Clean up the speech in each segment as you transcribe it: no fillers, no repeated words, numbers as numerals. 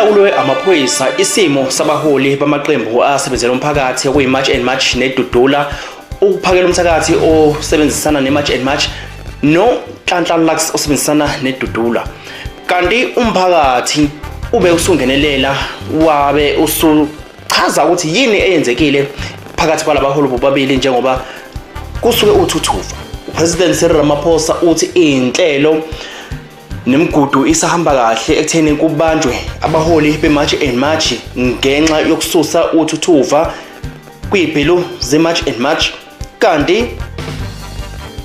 Kulwe amaphoyisa isimo sabaholi bamaqembu asebenzela umphakathi okuyi-March and March neDudula, ukuphakela umthakathi osebenzisana ne-March and March noNhlanhla Lux osebenzisana neDudula. Kanti umphakathi ube usungenelela wabe usuchaza ukuthi yini eyenzekile phakathi kwalabaholi bobabili njengoba kusuke uthuthuva. UPresident Cyril Ramaphosa uthi iy'nhlelo nemigudu isahamba kahle ekutheni kubanjwe abaholi be-March and March ngenxa yokususa uthuthuva kwiy'bhelu ze-March and March. Kanti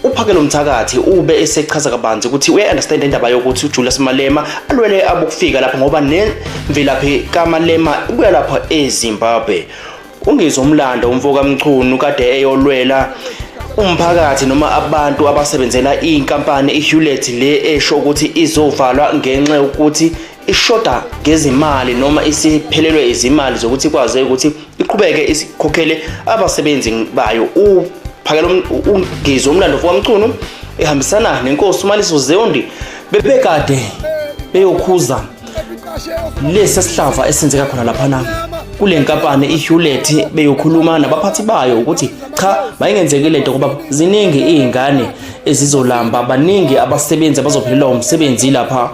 uphakelo mthakathi ube esechaza kabanzi ukuthi uya-understand indaba yokuthi uJulius Malema alwele abokufika lapha ngoba nemvelaphi kaMalema ibuya lapha eZimbabwe. Ungizwe umlando umfo kaMchunu kade eyolwela umphakathi noma abantu abasebenzela inkampani iHewlett le esho ukuthi izovalwa ngenxa yokuthi ishoda ngezimali noma isiphelelwe izimali zokuthi ikwazi ukuthi iqhubeke isikhokhele abasebenzi bayo. Uphakela ungizwe umlando kaMchunu ehambisana nenkosi uMaliso Zondi bebekade beyokhuza lesi sihlava esenzeka khona laphana kule nkampani iHewlett, beyokhuluma nabaphathi bayo ukuthi cha, mayingenzeki lento ngoba ziningi izingane ezizolamba, baningi abasebenzi abazophelelwa umsebenzi lapha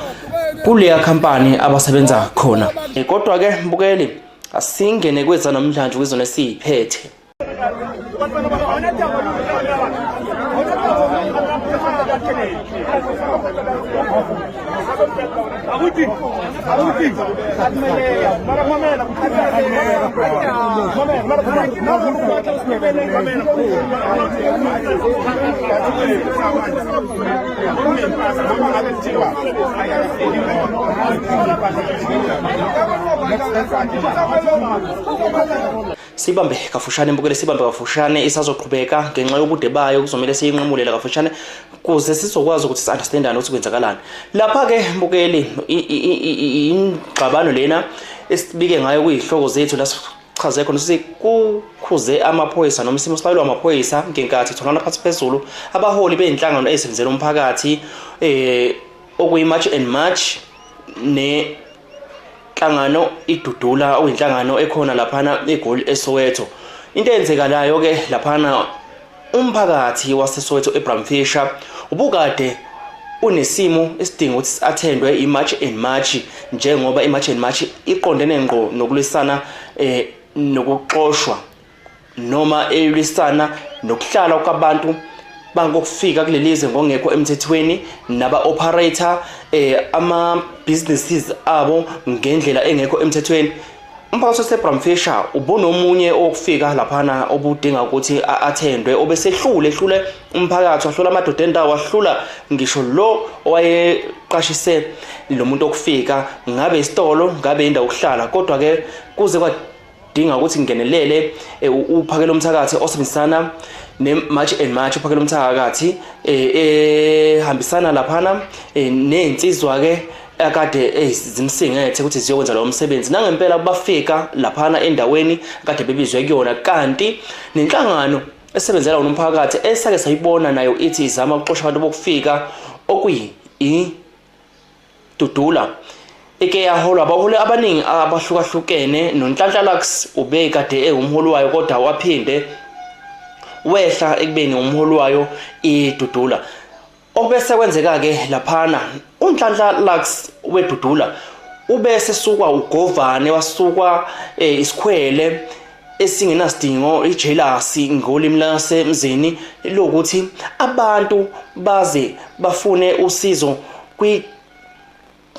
kuleya khampani abasebenza khona. Kodwa ke mbukeli, asingene kweza namhlanje kwizona esiyiphethe. Sibambe kafushane mbukele, sibambe kafushane, isazoqhubeka ngenxa yobude bayo kuzomele siyinqamulele kafushane kuze sizokwazi ukuthi si-understandane ukuthi kwenzakalani lapha-ke mbukeli. Ingxabano lena esibike ngayo kuyihloko zethu la sichaze khona ukuthi kukhuze amaphoyisa noma isimo sibalwa amaphoyisa ngenkathi tholana phansi phezulu abaholi bey'nhlangano ey'sebenzela umphakathi okuyi-March and March ne nhlangano iDudula, okuyinhlangano ekhona laphana eGoli eSoweto. Into eyenzekalayo ke laphana, umphakathi waseSoweto eBram Fischer ubukade unesimo esidinga ukuthi si-attendwe i-March and March, njengoba i-March and March iqondene ngqo nokulwisana nokuxoshwa noma elwisana nokuhlala kwabantu bangokufika kuleli zwe ngongekho emthethweni naba-operator ama businesses abo ngendlela engekho emthethweni. Umphakathi waseBram Fischer ubunomunye owokufika laphana obudinga ukuthi a-attendwe, obesehlule ehlule umphakathi, wahlula amadoda endawo, wahlula ngisho lo owayeqashise lo muntu okufika, ngabe isitolo, ngabe indawo yokuhlala. Kodwa ke kuze kwadinga ukuthi ngingenelele uphakela umthakathi osebenzisana ne-March and March, uphakela umthakathi ehambisana laphana ney'nsizwa-ke akade zimsingethe ukuthi ziyokwenza lowo msebenzi. Nangempela bafika laphana endaweni akade bebizwe kuyona, kanti nenhlangano esebenzela wona umphakathi esake sayibona nayo ithi izama ukuxosha abantu bokufika, okuyi Dudula, eke yaholwa abaholi abaningi abahlukahlukene, noNhlanhla Lux ubekade ewumholi wayo, kodwa waphinde wehla ekubeni umholi wayo iDudula. Obese kwenzeka-ke laphana, uNhlanhla Lux weDudula ubese sukwa ugovane, wasukwa isikhwele esingenasidingo, ijealousy ngolimi lasemzini, lokuthi abantu baze bafune usizo kwi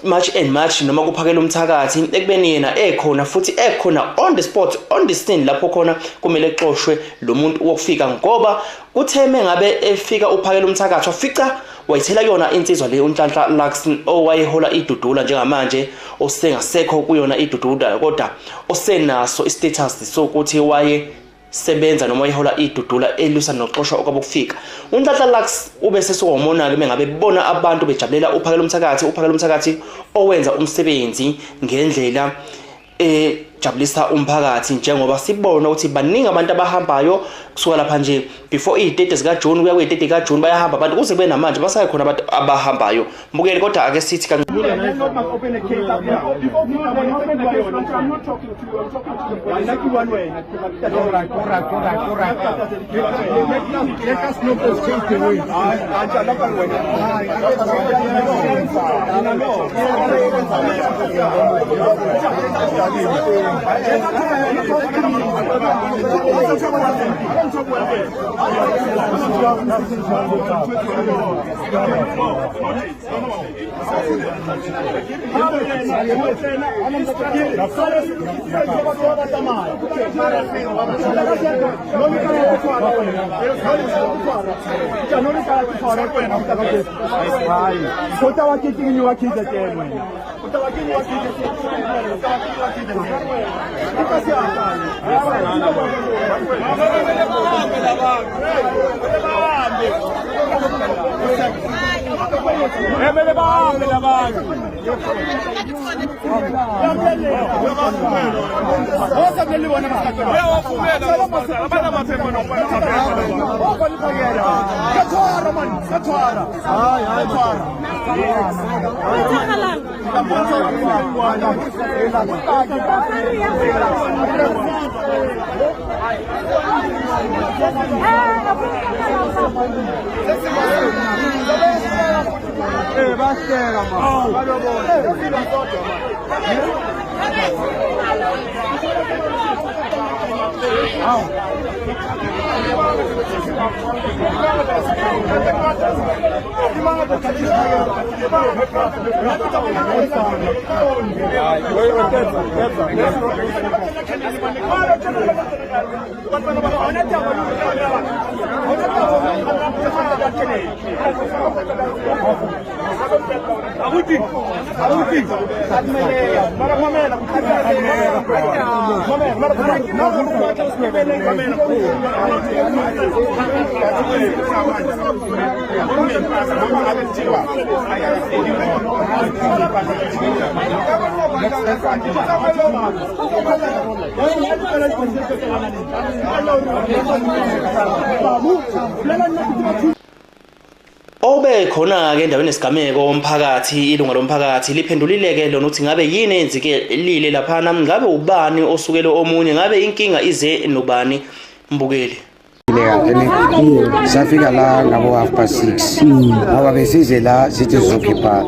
March and March noma kuphakela umthakathi ekubeni yena ekhona futhi ekhona on the spot, on the scene lapho khona kumele exoshwe lo muntu wokufika, ngoba kuthe mengabe efika uphakela umthakathi wafica wayithela kuyona insizwa le uNhlanhla Lux owayehola iDudula, njengamanje osengasekho kuyona iDudula kodwa osenaso istatus sokuthi waye sebenza noma ihola iDudula elwisa noxoshwa okwabokufika. UNhlanhla Lux ube sesuka umonake mengabe bona abantu bejabulela uphakela umthakathi, uphakela umthakathi owenza umsebenzi ngendlela ejabulisa umphakathi, njengoba sibona ukuthi baningi abantu abahambayo kusuka lapha nje before i-30 zika June kuya kwi-30 ka June bayahamba abantu kuze kube namanje basakhona abantu abahambayo mbukeli. Kodwa ake sithi Obe khona ke endaweni esigameko umphakathi, ilunga lomphakathi liphendulileke lona ukuthi ngabe yini eyenzekile laphana, ngabe ubani osukele omunye, ngabe inkinga ize nobani mbukeli. Safika la ngabo 6:30 ngoba besize la sithi sizokhipha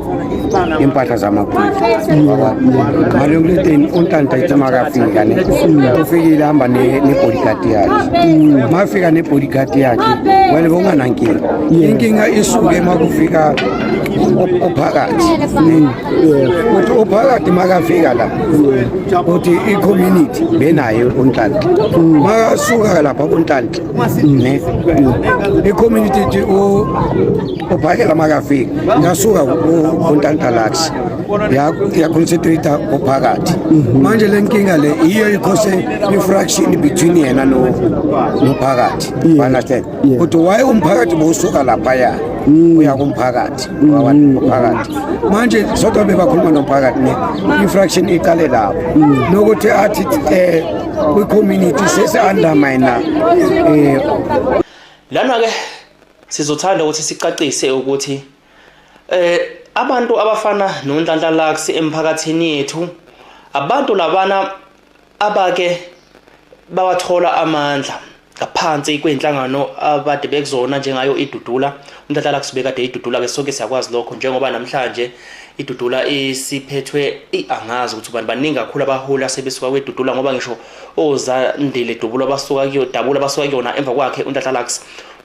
impahla zamaphutha. Malungu uNtanta ithe makafika ne ufikile hamba ne-bodyguard yakhe, mafika ne-bodyguard yakhe wena bonganankinga, inkinga isuke makufika ophakathi, uthi ophakathi makafika la uthi i-community benayo uNtanta, makasuka lapha kuNtanta ne i-community ithi uphakela makafika ngasuka kuNtanta Lux yaconcentrate ophakathi. Manje le nkinga le iyo ikhose i-fraction between yena nophakathi, understand uthi why umphakathi bowusuka laphaya uya kumphakathi umphakathi. Manje sodwa bebakhuluma nomphakathi ne i-fraction iqale lapho nokuthi athi kwi-community sesi-undermine. Lana ke sizothanda ukuthi sicacise ukuthi abantu abafana noNhlanhla Lux emphakathini yethu, abantu labana abake bawathola amandla ngaphansi kwenhlangano abade bekuzona njengayo iDudula. uNhlanhla Lux bekade iDudula ke, sonke siyakwazi lokho, njengoba namhlanje iDudula isiphethwe angazi ukuthi abantu baningi kakhulu abaholi asebesuka kweDudula, ngoba ngisho oZandile Dubula basuka kuyo Dabula basuka kuyona emva kwakhe uNhlanhla Lux.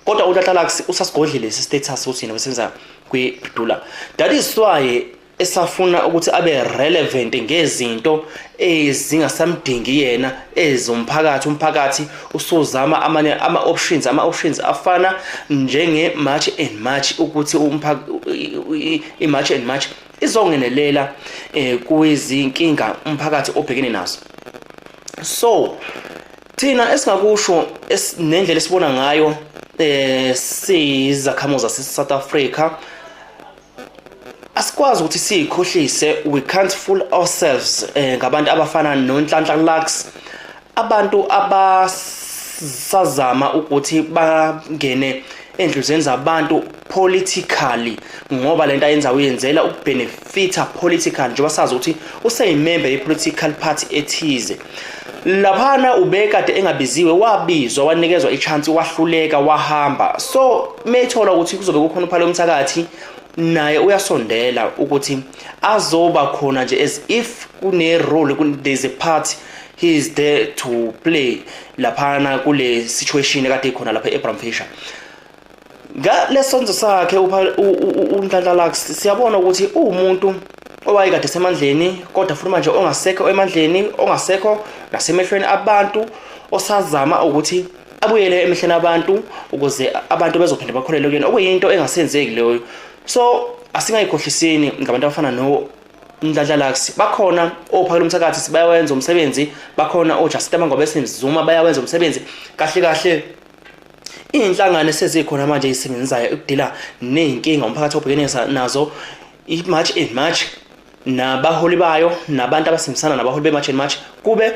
Kodwa uNhlanhla Lux usasigodlile lesi status ukuthi yena besenza kwiDudula. That is why esafuna ukuthi abe relevant ngezinto ezingasamdingi yena ezomphakathi. Umphakathi usuzama amanye ama options afana njenge March and March, ukuthi i March and March izongenelela kwizinkinga umphakathi obhekene nazo. So thina esingakusho nendlela esibona ngayo sizakhamuzi zase South Africa, Asikwazi ukuthi siyikhohlise, we can't fool ourselves ngabantu abafana noNhlanhla Lux, abantu abasazama ukuthi bangene endluzeni zabantu politically, ngoba lento ayenza uyenzela ukubenefita politically, njengoba sazi ukuthi useyimember ye-political party ethize. Laphana ubekade engabiziwe, wabizwa, wanikezwa i-chance, wahluleka, wahamba. So methola ukuthi kuzobe kukhona uPhakelumthakathi, naye uyasondela ukuthi azoba khona nje as if kune role, there's a part he is there to play laphana kule situation ekade ikhona lapha eBram Fischer. Ngalesonzo sakhe uNhlanhla Lux, siyabona ukuthi uwumuntu owayekade semandleni, kodwa futhi manje ongasekho emandleni, ongasekho nasemehlweni abantu, osazama ukuthi abuyele emehlweni abantu ukuze abantu bezophinde bakholelwe kuyena, okuyinto engasenzeki leyo. So asingayikhohlisini ngabantu abafana no Nhlanhla Lux. Bakhona oPhakelumthakathi bayawenza umsebenzi, bakhona oJacinta Mangobese Zuma bayawenza umsebenzi. Kahle kahle iy'nhlangano esezikhona manje ey'sebenzayo ukudila ney'nkinga umphakathi obhekene nazo, i-March and March nabaholi bayo nabantu abasebenzisana nabaholi be-March and March, kube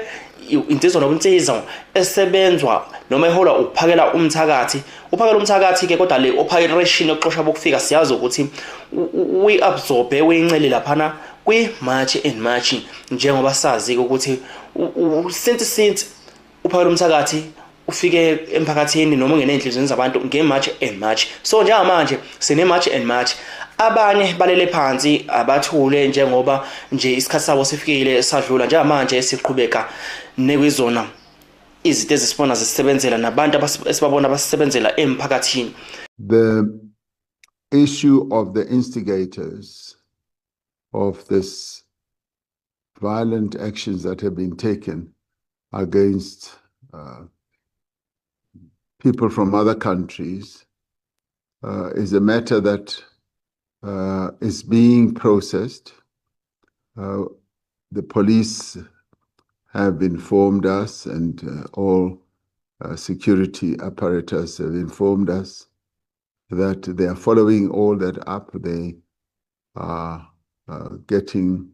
insizwa nobunsizwa esebenzwa noma eholwa ukuphakela umthakathi. Uphakela umthakathi-ke, kodwa le operation yokuxosha bokufika siyazi ukuthi uyi-absorbe, uyincele laphana kwi-March and March, njengoba sazi-ke ukuthi since uphakela umthakathi ufike emphakathini noma ungene ey'nhliziyweni zabantu nge-March and March. So njengamanje sine-March and March, abanye balele phansi abathule njengoba nje isikhathi sabo sifikile sadlula. Njengamanje siqhubeka nekwizona izinto ezisibona zisebenzela nabantu esibabona basebenzela emphakathini. The issue of the instigators of this violent actions that have been taken against people from other countries is a matter that is being processed. The police have informed us, and all security apparatus have informed us that they are following all that up. They are getting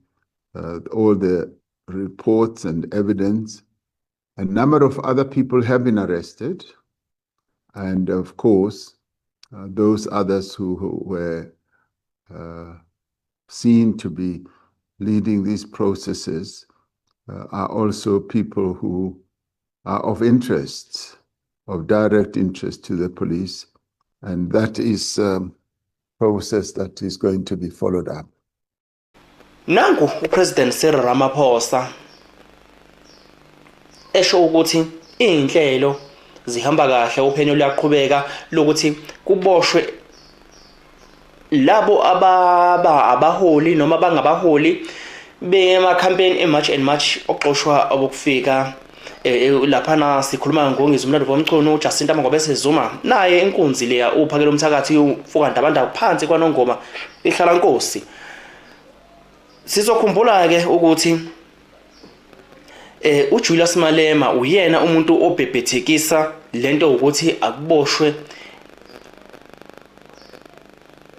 all the reports and evidence. A number of other people have been arrested. And of course, those others who were seen to be leading these processes are also people who are of interest, of direct interest to the police. And that is a process that is going to be followed up. Nangu uPresident Cyril Ramaphosa esho ukuthi iy'nhlelo zihamba kahle, uphenyo luyaqhubeka lokuthi kuboshwe labo ababa abaholi noma bangabaholi bema-campaign e-March and March oxoshwa abokufika. Laphana sikhuluma ngoNgizwe Mlando Mchunu, uJacinta Mangobese Zuma, naye inkunzi leya uphakela umthakathi ufuka Ndabandaba phansi kwaNongoma ihlala Nkosi. Sizokhumbula-ke ukuthi uJulius Malema uyena umuntu obhebhethekisa lento ukuthi akuboshwe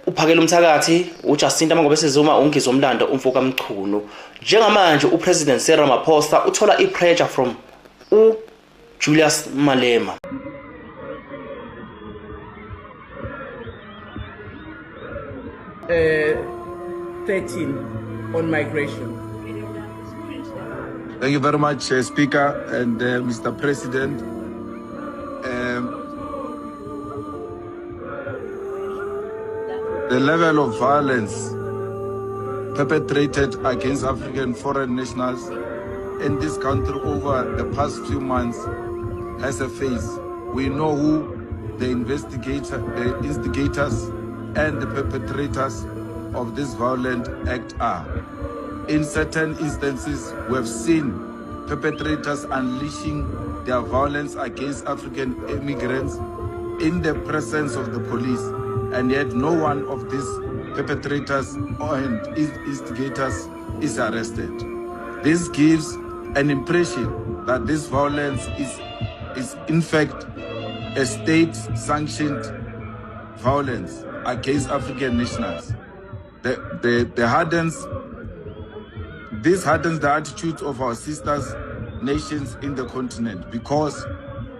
uphakela umthakathi uJacinta Mangobese Zuma, uNgizwe Mlando umfoka Mchunu. Njengamanje uPresident Cyril Ramaphosa uthola i-pressure from uJulius Malema. 13 on migration. Thank you very much, Speaker and Mr. President. The level of violence perpetrated against African foreign nationals in this country over the past few months has a face. We know who the instigators and the perpetrators of this violent act are. In certain instances, we have seen perpetrators unleashing their violence against African immigrants in the presence of the police, and yet no one of these perpetrators and instigators is arrested. This gives an impression that this violence is in fact a state-sanctioned violence against African nationals. The hardens, this hardens the attitudes of our sisters nations in the continent, because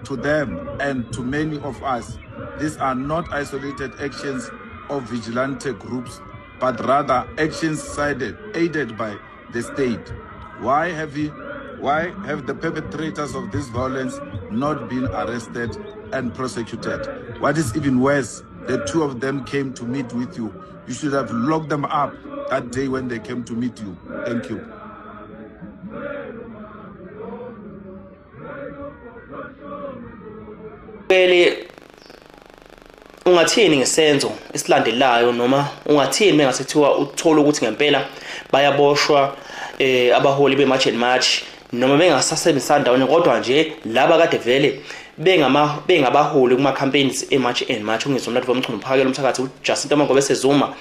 to them and to many of us, these are not isolated actions of vigilante groups, but rather actions aided by the state. Why have the perpetrators of this violence not been arrested and prosecuted? What is even worse, the two of them came to meet with you. You should have locked them up that day when they came to meet you. Thank you. Ungathini ngesenzo esilandelayo noma ungathini mengase kuthiwa uthola ukuthi ngempela bayaboshwa abaholi beMarch and March noma bengasasebenzisani ndawonye, kodwa nje laba kade vele bengabaholi kuma campaigns eMarch and March, uNgizwe Mlando Mchunu, Phakela Umthakathi, uJacinta Mangobese Zuma,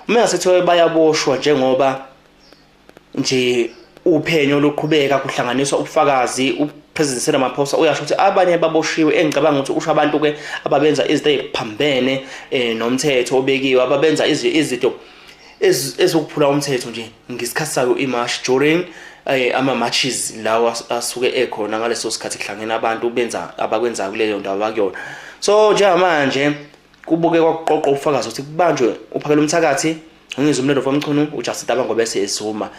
uma ngase kuthiwa bayaboshwa njengoba nje uphenyo luqhubeka kuhlanganiswa ubufakazi, uPresident Ramaphosa uyasho ukuthi abanye baboshiwe, engicabanga ukuthi usho abantu ke ababenza izinto eziphambene nomthetho obekiwe, ababenza izinto ezokuphula umthetho nje ngesikhathi sayo imarch, during ama marches lawa asuke ekhona ngaleso sikhathi kuhlangene abantu benza abakwenza kuleyo ndawo bakuyona. So njengamanje kubuke kwakuqoqa ubufakazi ukuthi kubanjwe uPhakela Umthakathi, uNgizwe Mlando Mchunu, uJacinta Mangobese Zuma.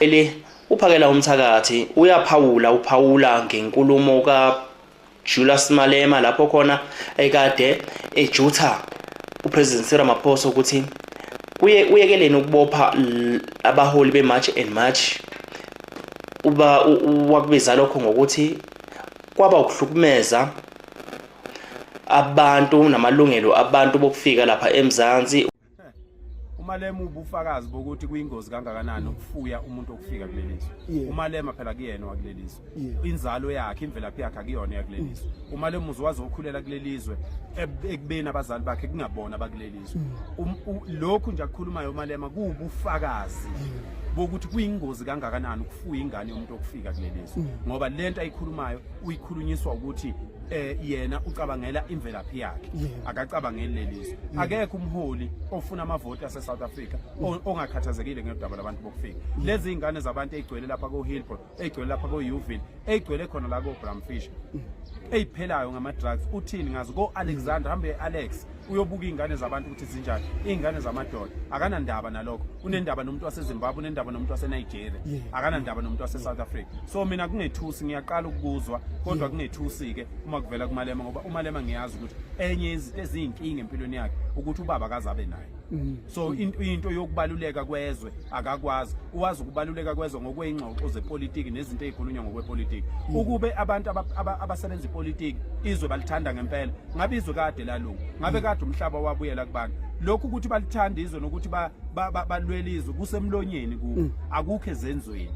UPhakela Umthakathi uyaphawula, uphawula ngenkulumo kaJulius Malema lapho khona ekade ejutha uPresident Cyril Ramaphosa ukuthi uyekeleni ukubopha abaholi beMarch and March. Uba wakubiza lokho ngokuthi kwaba ukuhlukumeza abantu namalungelo abantu bokufika lapha eMzansi. uMalema ubufakazi bokuthi kuyingozi kangakanani ukufuya umuntu okufika kulelizwe. uMalema phela kuyena wakulelizwe, inzalo yakhe, imvelaphi yakhe akuyona yakulelizwe. uMalema uzwazi ukukhulela kulelizwe ekubeni abazali bakhe kungabona abakulelizwe. Lokhu nje akukhulumayo uMalema kuwubufakazi bokuthi kuyingozi kangakanani ukufuya ingane yomuntu okufika kulelizwe, ngoba lento ayikhulumayo uyikhulunyiswa ukuthi yena ucabangela imvelaphi yakhe, akacabangeli lelizwe. Akekho umholi ofuna amavoti ase South Africa ongakhathazekile ngedaba labantu bokufika. Lezi ingane zabantu ezigcwele lapha ko Hillbrow, ezigcwele lapha ko Uville, ezigcwele khona la ko Bramfish, eziphelayo ngama drugs, uthini ngazo? Ko Alexander, hambe Alex uyobuka ingane zabantu ukuthi zinjani, ingane zamadoda. Akanandaba nalokho, unendaba nomuntu waseZimbabwe, unendaba nomuntu waseNigeria, akanandaba nomuntu waseSouth Africa. So mina kungethusi, ngiyaqala ukuzwa, kodwa kungethusi ke uma kuvela kuMalema, ngoba uMalema ngiyazi ukuthi enye izinto eziyinkinga empilweni yakhe ukuthi ubaba akazabe naye. So into yokubaluleka kwezwe akakwazi, uwazi ukubaluleka kwezwe ngokweyingxoxo zepolitiki nezinto ezikhulunywa ngokwepolitiki. Ukube abantu abasebenza ipolitiki izwe balithanda ngempela, ngabe izwe kade lalunga, ngabe kade umhlaba wabuyela kubantu. Lokhu ukuthi balithanda izwe nokuthi balwele izwe kusemlonyeni kubo, akukho ezenzweni.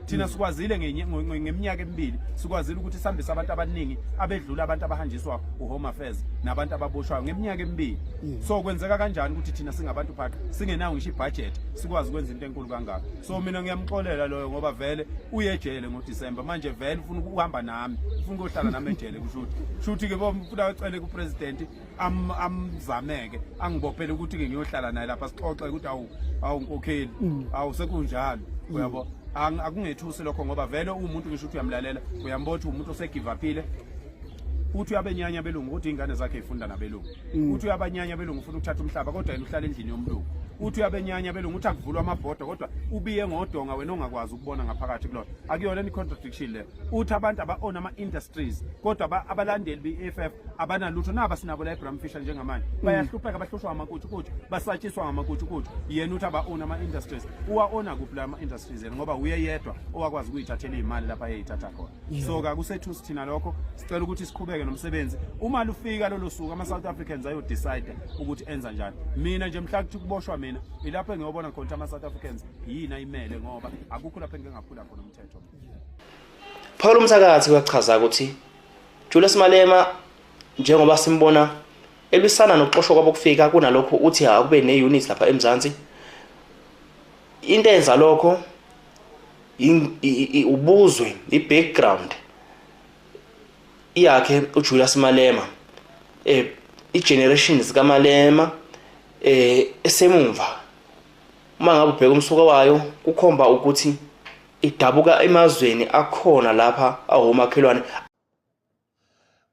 Thina sikwazile ngeminyaka emibili, sikwazile ukuthi sihambise abantu abaningi abedlula abantu abahanjiswa uHome Affairs nabantu ababoshwayo ngeminyaka emibili. So kwenzeka kanjani ukuthi thina singabantu phaka singenawo ngisho ibudget sikwazi ukwenza into enkulu kangaka? So mina ngiyamxolela loyo, ngoba vele uyejele ngoDisemba, manje vele ufuna ukuhamba nami, ufuna ukuhlala nami ejele. Kusho ukuthi ke ufuna acele kupresident amzameke angibophele ukuthi ke ngiyohlala naye lapha sixoxe ukuthi awu nkokheli, awu sekunjalo, uyabo. Akungethusi lokho, ngoba vele umuntu ngisho ukuthi uyamlalela, uyambona ukuthi umuntu osegive upile. Uthi uyabenyanya belungu ukuthi ingane zakhe ifunda nabelungu, uthi uyabanyanya belungu ufuna ukuthatha umhlaba kodwa yena uhlala endlini yomlungu, uthi uyabenyanya belungu uthi akuvulwa amabhodo kodwa ubiye ngodonga wena ongakwazi ukubona ngaphakathi kulona. Akuyona ni contradiction le. Uthi abantu aba-own ama-industries kodwa abalandeli be-EFF abanalutho, naba sinabo la eBram Fischer njengamanje bayahlupheka, bahlushwa ngamakutshukutshu, basatshiswa ngamakutshukutshu. Yena uthi aba-own ama-industries, uwa-owna kuphi la ama-industries yena, ngoba uye yedwa owakwazi ukuyithathela iy'mali lapha ayeyithatha khona. So kakusethusi thina lokho, sicela ukuthi siqhubeke nomsebenzi. Uma lufika lolo suku ama-South Africans ayodecide ukuthi enza njani. Mina nje mhla kuthi kuboshwa mina, ilapho engiyobona khona ukuthi ama-South Africans yini ayimele, ngoba akukho lapho engike ngaphula khona umthetho. Phakela Umthakathi uyachaza ukuthi Julius Malema njengoba simbona elwisana nokuxoshwa kwabokufika, kunalokho uthi akube ne-unit lapha eMzansi. Into enza lokho ubuzwe, i-background yakhe uJulius Malema, i-generations kaMalema esemumva Uma ngabe ubheka umsuka wayo kukhomba ukuthi idabuka emazweni akhona lapha awomakhelwane.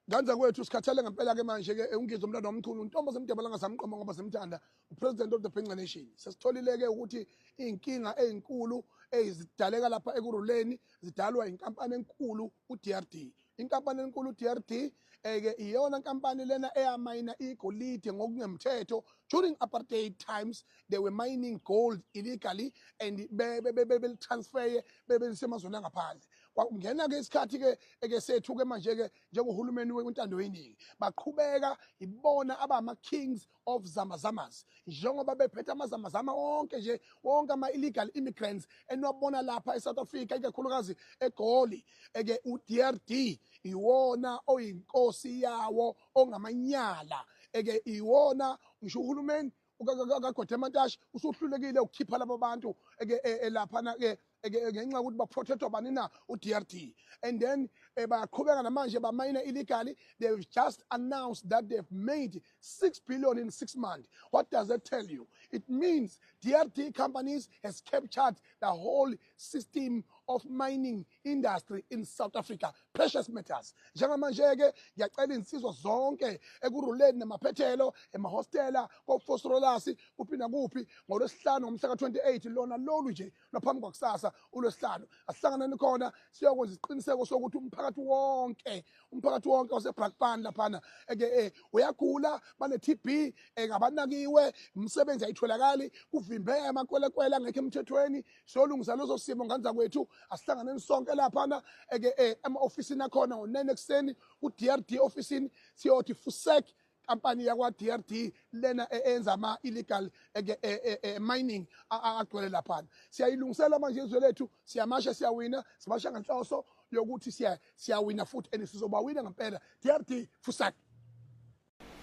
Nganza kwethu sikhathele ngempela ke manje ke uNgizwe umntwana womchunu untombo zemdebelanga samqoma ngoba simthanda upresident of the Bhinca Nation. Sesitholile ke ukuthi inkinga ezinkulu ezidaleka lapha ekuruleni zidalwa inkampani enkulu uDRD. Inkampani enkulu uDRD eke iyona nkampani lena eyamayina igolide ngokungemthetho during apartheid times. They were mining gold illegally and belitransfeye bebelisemazweni angaphandle. Kwangena ke isikhathi ke eke sethu ke manje ke njengohulumeni wentando yeningi, baqhubeka ibona abama kings of zamazamas, njengoba bephethe amazamazama onke nje, wonke ama illegal immigrants eniwabona lapha eSouth Africa, ikakhulukazi eGoli. Eke uDRD iwona oyinkosi yawo ongamanyala, eke iwona ngisho uhulumeni kaGwede Mantashe usuhlulekile ukukhipha laba bantu eke laphana ke ngenxa yokuthi baprotectwa bani na? U-DRD. And then bayaqhubeka namanje bamayina illegally. They've just announced that they've made 6 billion in 6 months. What does that tell you? It means DRD companies has captured the whole system of mining industry in South Africa, precious metals. Njengamanje-ke ngiyacela iy'nsizwa zonke eKurhuleni namaphethelo, emahostela, koVosloorus, kuphi nakuphi, ngolwesihlanu ngomhla ka-28 lona lolu nje lwaphambi kwakusasa ulwesihlanu, asihlanganeni khona siyokwenza isiqiniseko sokuthi umphakathi wonke waseBrakpan laphana eke uyagula, bane-TB, ngabanakiwe, umsebenzi ayitholakali, kuvimbe amakwelekwele angekho emthethweni. Siyolungisa leso simo nganza kwethu. Asihlanganeni sonke laphana eke ema-ofisini akhona ngo-9 ekuseni ku-DRD ofisini, siyothi fusek kampani yakwa-DRD lena eyenza ama-illegal eke mining agcwele laphana. Siyayilungisela manje izwe lethu, siyamasha, siyawina, simasha ngenhloso yokuthi siyawina futhi and sizobawina ngempela. DRD fusek.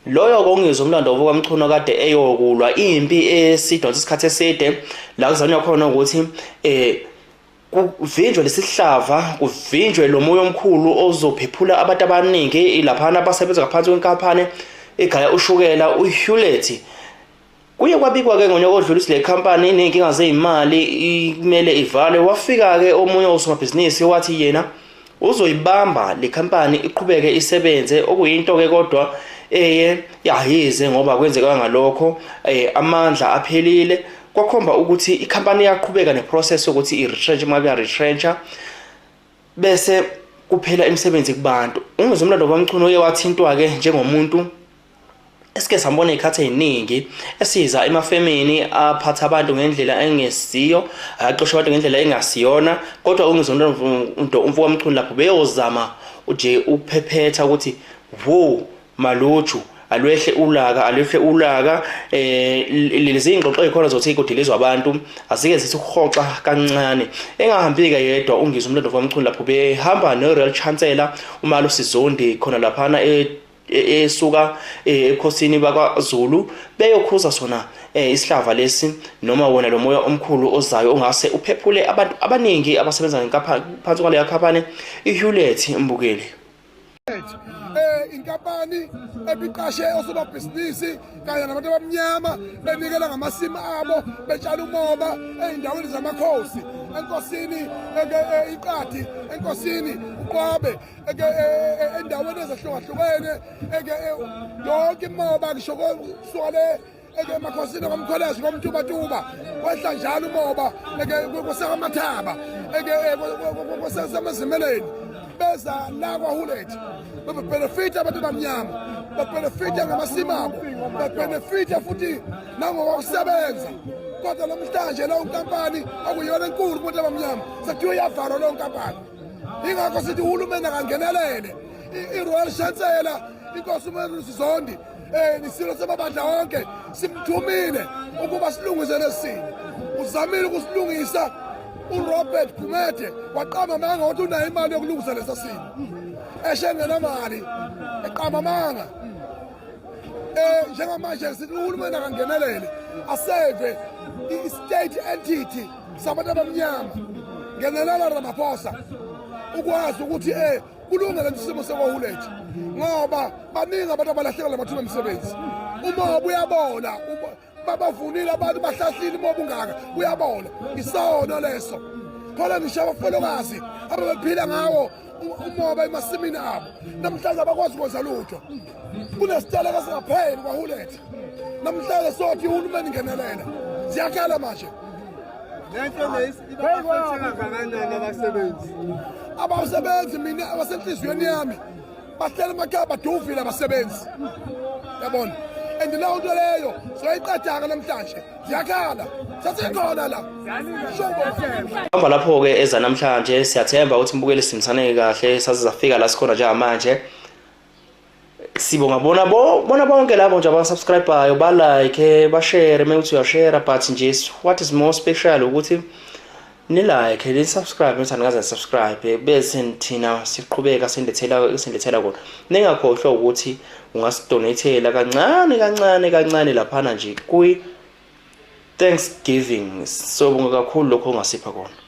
Loyo kongizwa umlando wokaMchunu kade eyokulwa impi esidonsa isikhathi eside, la kuzanywa khona ukuthi kuvinjwe lesihlava, kuvinjwe lo moya omkhulu ozophephula abantu abaningi laphana abasebenza ngaphansi kwenkampani egaya ushukela uHewlett. Kuye kwabikwa-ke ngonyaka odlule ukuthi le khampani iney'nkinga zey'mali, kumele ivalwe. Wafika-ke omunye osomabhizinisi wathi yena uzoyibamba le khampani iqhubeke isebenze, okuyinto-ke kodwa eye yayize ngoba kwenzeka ngalokho amandla aphelile. Kwakhomba ukuthi ikhampani iyaqhubeka neprocess yokuthi i-retrench, uma kuya-retrencha bese kuphela imisebenzi kubantu. Ungizwe umlando kwaMchunu uye wathintwa-ke njengomuntu esike sambona ey'khathi ey'ningi esiza emafemini aphatha abantu ngendlela engesiyo, axosha abantu ngendlela engasiyona. Kodwa ungizwe umlando umfo kaMchunu lapho beyozama nje ukuphephetha ukuthi wo maluju, alwehle ulaka, alwehle ulaka. Lezi ingxoxo ezikhona zokuthi kudilizwa abantu asike sithi ukuhoxa kancane. Engahambi-ke yedwa uNgizwe umlando kaMchunu lapho, behamba no-Royal Chancellor uMalusi Zondi khona laphana esuka ebukhosini bakwaZulu, beyokhuza sona isihlava lesi noma wona lo moya omkhulu ozayo ongase uphephule abantu abaningi abasebenza ngenkampani phansi kwaleya khampani iHewlett, mbukeli. Inkampani ebiqashe osomabhizinisi kanye nabantu abamnyama, benikela ngamasimi abo, betshala umoba ey'ndaweni zamakhosi, enkosini iQadi, enkosini uQwabe, endaweni ezahlukahlukene, eke yonke imoba ngisho kusuka le eke emakhosini kwaMkhwelazi, kwaMtubatuba, kwehla njalo umoba eke kwesakamathaba, eke kwesemazimeleni, beza la kwaHewlett, bebenefita abantu abamnyama, babenefita ngamasimi abo, babenefita futhi nangokusebenza. Kodwa namhlanje leyo nkampani okuyiyona enkulu kubantu abamnyama sekuthiwa iyavalwa leyo nkampani. Ingakho sithi uhulumeni akangenelele. I-Royal Chancellor inkosi uMalusi Zondi, isilo samabandla wonke, simthumile ukuba silungise lesimo. Uzamile ukusilungisa uRobert Gumede, waqamba amanga wathi unayo imali yokulungisa lesa simo, eshe engenamali, eqamba amanga. Njengamanje sithi uhulumeni akangenelele, aseve i-state entity sabantu abamnyama. Ngenelela Ramaphosa, ukwazi ukuthi kulungele isimo sekwaHewlett, ngoba baningi abantu abalahlekelwa amathuba emisebenzi uma uyabola. Babavunile abantu, bahlahlile umoba ungaka, uyabola. Isono leso. Khona ngisho abafolokazi ababephila ngawo umoba emasimini abo, namhlanje abakwazi ukwenza lutho. Kunesiteleka esingapheli kwaHulett namhlanje, sothi uhulumeni ngenelela. Ziyakhala manje. Lento le iba-affecte kangakanani abasebenzi? Abasebenzi mina abasenhliziyweni yami, bahlala emakhaya baduvile abasebenzi, yabona. And leyo nto leyo soyiqedaka namhlanje. Ziyakhala, sesikhona la. Hamba lapho-ke eza namhlanje. Siyathemba ukuthi mbukeli simsaneke kahle saze safika la sikhona njengamanje. Sibonga bona bo bona bonke labo nje abasubscribe-ayo, ba-like, bashare uma uthi uyashare. But nje what is more special ukuthi ni-like, ni-subscribe ukuthi anikaze ni-subscribe, bese thina siqhubeka sindethela kona. Ningakhohlwa ukuthi ungasidonatela kancane kancane kancane laphana nje kwi Thanksgiving. Sobonga kakhulu lokho ongasipha kona.